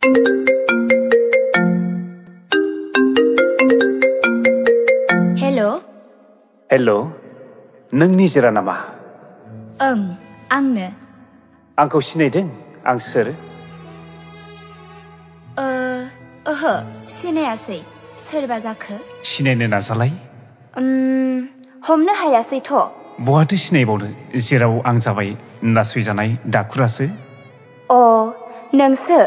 Hello hello नों निजिरा नामा ओं आंनो आंखौ सिनायदों आं सोर ओहो सिनायासै सोरबा जाखो सिनायनो नाजालाय हमनो हायासैथ' बहाथो सिनायबावनो जेराव आं जाबाय नासयजानाय दाखुरासो अ नोंसो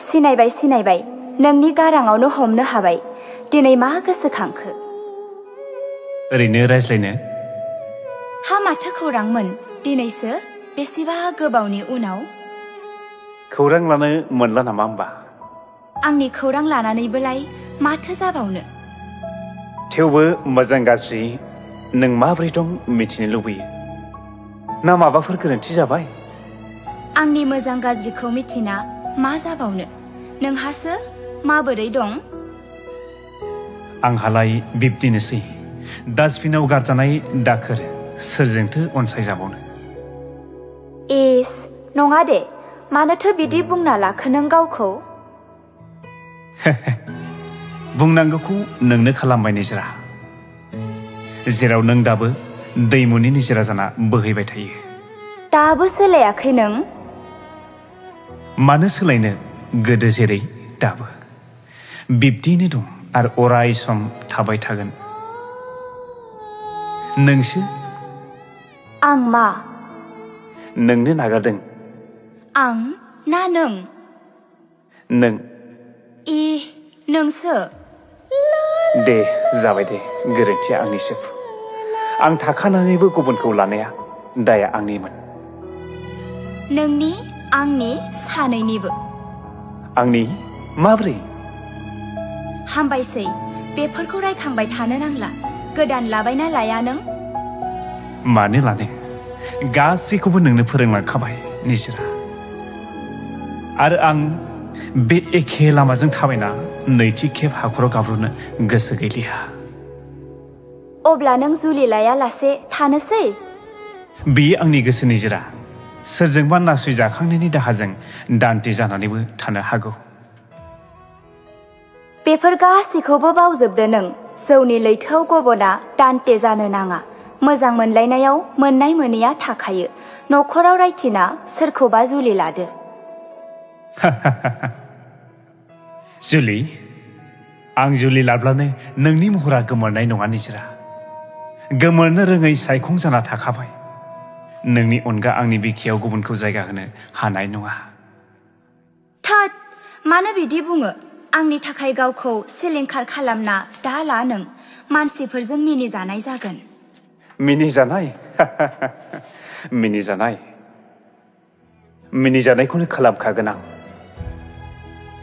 सिनायबाय नोंनि गाराङावनो हमनो हाबाय दिनै मा गोसोखांखो ओरैनो रायज्लायनो हा माथो खौरांमोन दिनैसो बेसेबा गोबावनि उनाव खौरां लानो मोनला नामा होमबा आंनि खौरां लानानैबोलाय माथो जाबावनो थेवबो मोजां गाज्रि नों माबोरै दं मिथिनो लुबैयो ना माबाफोर गोरोन्थि जाबाय आंनि मोजां गाज्रिखौ मिथिना मा जाबावनो नोंहासो माबोरै दं आंहालाय बिब्दिनोसै डास्टबिनाव गारजानाय दाखोर सोरजोंथो अनसायजाबावनो इस नङा दे मानोथो बिदि बुंना लाखो नों गावखौ बुंनांगौखौ नोंनो खालामबाय निजिरा जेराव नों दाबो दैमुनि निजिरा जाना बोहैबाय थायो दाबो सोलायाखै नों मानो सोलायनो गोदो जेरै दाबो बिब्दिनो दं आरो अराय सम थाबाय थागोन नोंसो आं मा नोंनो नागारदों आं ना नों नोंसो दे जाबाय दे गोरोन्थिया आंनिसो आं थाखानानैबो गुबुनखौ लानाया दाया आंनिमोन नोंनि आंनि सानैनिबो आंनि माब्रै हामबायसै बेफोरखौ रायखांबाय थानो नांला गोदान लाबायना लाया नों मानो लानो गासैखौबो नोंनो फोरोंलांखाबाय निजिरा आरो आं बे एखे लामाजों थाबायना नैथि खेब हाखराव गाब्र'नो गोसो गैलिया अब्ला नों जुलि लायालासे थानोसै बेयो आंनि गोसो निजिरा सोरजोंबा नासयजाखांनायनि दाहाजों दान्थे जानानैबो थानो हागौ बेफोर गासैखौबो बावजोबदो नों जौनि लैथोआव गबना दान्थे जानो नाङा मोजां मोनलायनायाव मोननाय मोनैया थाखायो न'खराव रायथिना सोरखौबा जुलि लादो आं जुलि लाब्लानो नोंनि महरा गोमोरनाय नङा निजिरा गोमोरनो रोङै सायखं जाना थाखाबाय नोंनि अनगा आंनि बिखायाव गुबुनखौ जायगा होनो हानाय नङा थोद मानो बिदि बुङो आंनि थाखाय गावखौ सिलिंखार खालामना दा ला नों मानसिफोरजों मिनिजानाय जागोन मिनिजानायखौनो खालामखागोन आं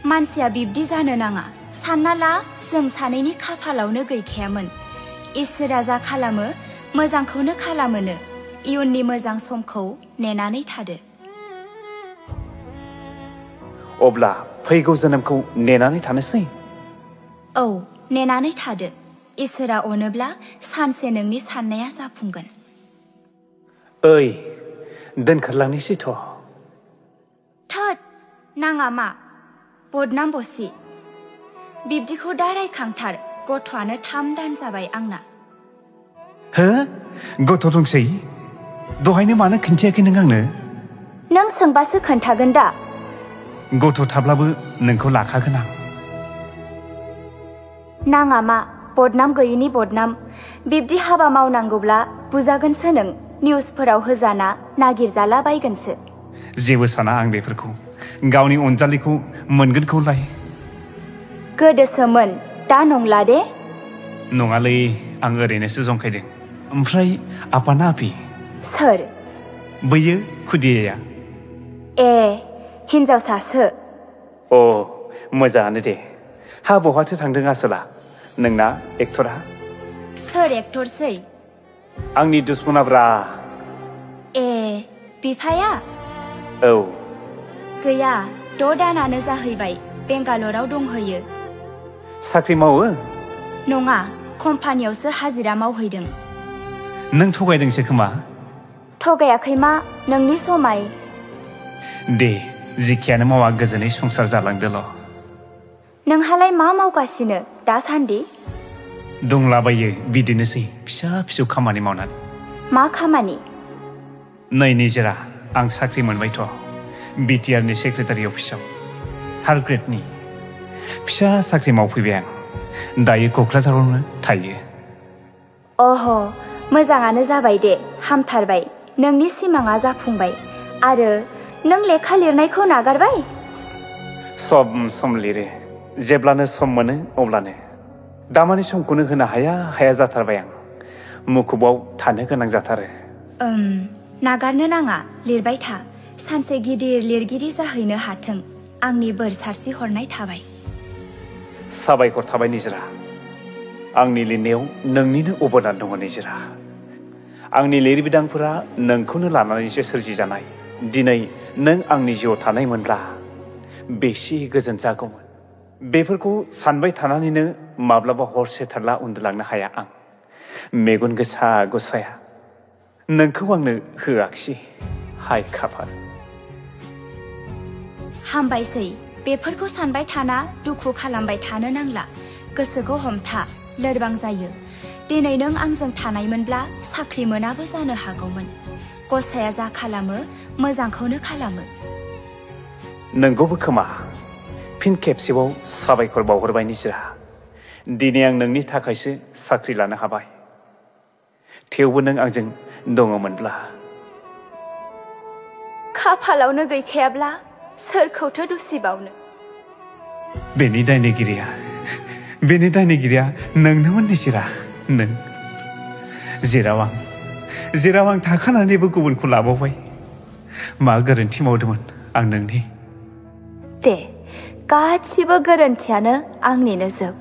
मानसिया बिब्दि जानो नाङा सानना ला जों सानैनि खाफालावनो गैखायामोन इसोरा जा खालामो मोजांखौनो खालामोनो इयुननि मोजां समखौ नेनानै थादो अब्ला फैगौ जोनोमखौ नेनानै थानोसै औ नेनानै थादो इसोरा अनोब्ला सानसे नोंनि साननाया जाफुंगोन ओइ दोनखारलांनोसैथ' थोद नाङा मा बदनाम बसि बिब्दिखौ दा रायखांथार गथ'आनो 3 दान जाबाय आंना हो गथ' दंसै दहायनो मानो खिन्थियाखै नों आंनो नों सोंबासो खोन्थागोन दा गथ' थाब्लाबो नोंखौ लाखागोन आं नाङा मा बदनाम गैयिनि बदनाम बिब्दि हाबा मावनांगौब्ला बुजागोनसो नों निउसफोराव होजाना नागिरजाला बायगोनसो जेबो साना आं बेफोरखौ गावनि अनजालिखौ मोनगोनखौलाय गोदोसोमोन दा नंला दे नङालै आं ओरैनोसो जंखायदों ओमफ्राय आफाना आपि सोर बैयो खुदियाया ए हिन्जावसासो अ मोजाङानो दे हा बहाथो थांदों आसोला नोंना एक्टरा सोर एक्टरसै आंनि दुश्मनाब्रा ए बिफाया औ गैया 6 दानानो जाहैबाय बेंगालराव दंहैयो साख्रि मावो नङा कम्पानियावसो हाजिरा मावहैदों नों थगायदोंसो खोमा थगायाखै मा नोंनि समाय दे जिखियानो मावा गोजोनै संसार जालांदोल' नोंहालाय मा मावगासिनो दासान्दि? दंलाबायो बिदिनोसै फिसा फिसौ खामानि मावनानै। मा खामानि? नै निजोरा आं साख्रि मोनबायथ' बिटिआरनि सेक्रेटारि अफिसाव 3rd ग्रेडनि फिसा साख्रि मावफैबाय आं। दायो क'क्राझारावनो थायो। अह मोजाङानो जाबाय दे, हामथारबाय। नोंनि सिमाङा जाफुंबाय। आरो नों लेखा लिरनायखौ नागारबाय? सम सम लिरो, जेब्लानो सम मोनो अब्लानो। दामानि समखौनो होनो हाया जाथारबाय आं। मुखुबाव थानो गोनां जाथारो। नागारनो नाङा, लिरबाय था। सानसे गिदिर लिरगिरि जाहैनो हाथों। आंनि बोर सारसि हरनाय थाबाय। साबायखर थाबाय निजोरा। आंनि लिरनायाव नोंनिनो अबदान दङ निजोरा। आंनि लिरबिदांफोरा नोंखौनो लानानैसो सोरजिजानाय। दिनै नों आंनि जिउआव थानायमोनब्ला बेसे गोजोन जागौमोन। बेफोरखौ सानबाय थानानैनो माब्लाबा हरसे थारला उन्दुलांनो हाया आं। मेगन गोसा गुसाया नोंखौ आंनो होआखिसै। हाय खाफाल। हामबायसै। बेफोरखौ सानबाय थाना दुखु खालामबाय थानो नांला। गोसोखौ हमथा, लोरबां जायो। दिनै नों आंजों थानायमोनब्ला साख्रि मोनाबो जानो हागौमोन। गसाया जा खालामो मोजांखौनो खालामो। नंगौबो खोमा। फिन खेबसेबाव साबायखर बावहरबाय निजोरा। दिनै आं नोंनि थाखायसो साख्रि लानो हाबाय। थेवबो नों आंजों दङमोनब्ला। खाफालावनो गैखायाब्ला सोरखौथो दुसिबावनो। बेनि दायनिगिरिया नोंनोमोन निजोरा। नों जेराव आं थाखानानैबो गुबुनखौ लाबावबाय। मा गोरोन्थि मावदोंमोन आं नोंनि? दे, गासिबो गोरोन्थियानो आंनिनो जोब।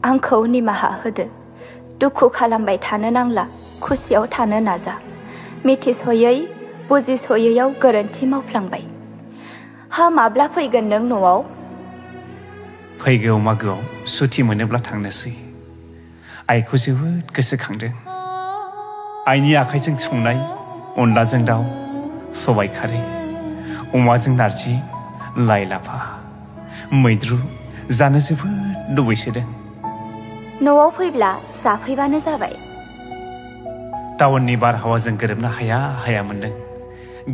आंखौ निमाहा होदो। दुखु खालामबाय थानो नांला, खुसियाव थानो नाजा। मिथिस'यै बुजिस'यैयाव गोरोन्थि मावफ्लांबाय। माब्ला फैगोन नों न'आव? फैगौ मागोआव सुथि मोनोब्ला थांनोसै। आइखौ जोबोद गोसोखांदों। आइनि आखाइजों संनाय अनलाजों दाउ, सबाइ खारै, अमाजों नारजि, लाइ लाफा, मैद्रु जानो जोबोद लुबैसोदों। न'आव फैब्ला जाफैबानो जाबाय। टाउननि बारहावाजों गोरोबनो हाया मोनदों।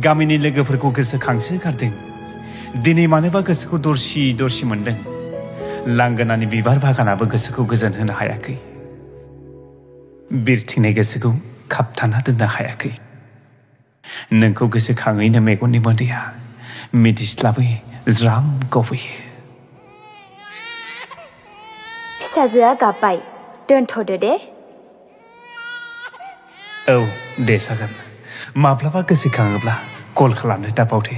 गामिनि लोगोफोरखौ गोसोखांसो गारदों। दिनै मानोबा गोसोखौ दरसि मोनदों। लांगोनानि बिबार बागानाबो गोसोखौ गोजोन होनो हायाखै। बिरथिंनाय गोसोखौ खाबथाना दोननो हायाखै। नोंखौ गोसोखाङैनो मेगननि मोदैया मिथिस्लाबै ज्राम गबोयो। फिसाजोआ गाबबाय, दोनथ'दो दे। औ दे जागोन। माब्लाबा गोसोखाङोब्ला कल खालामनो दाबाव दे।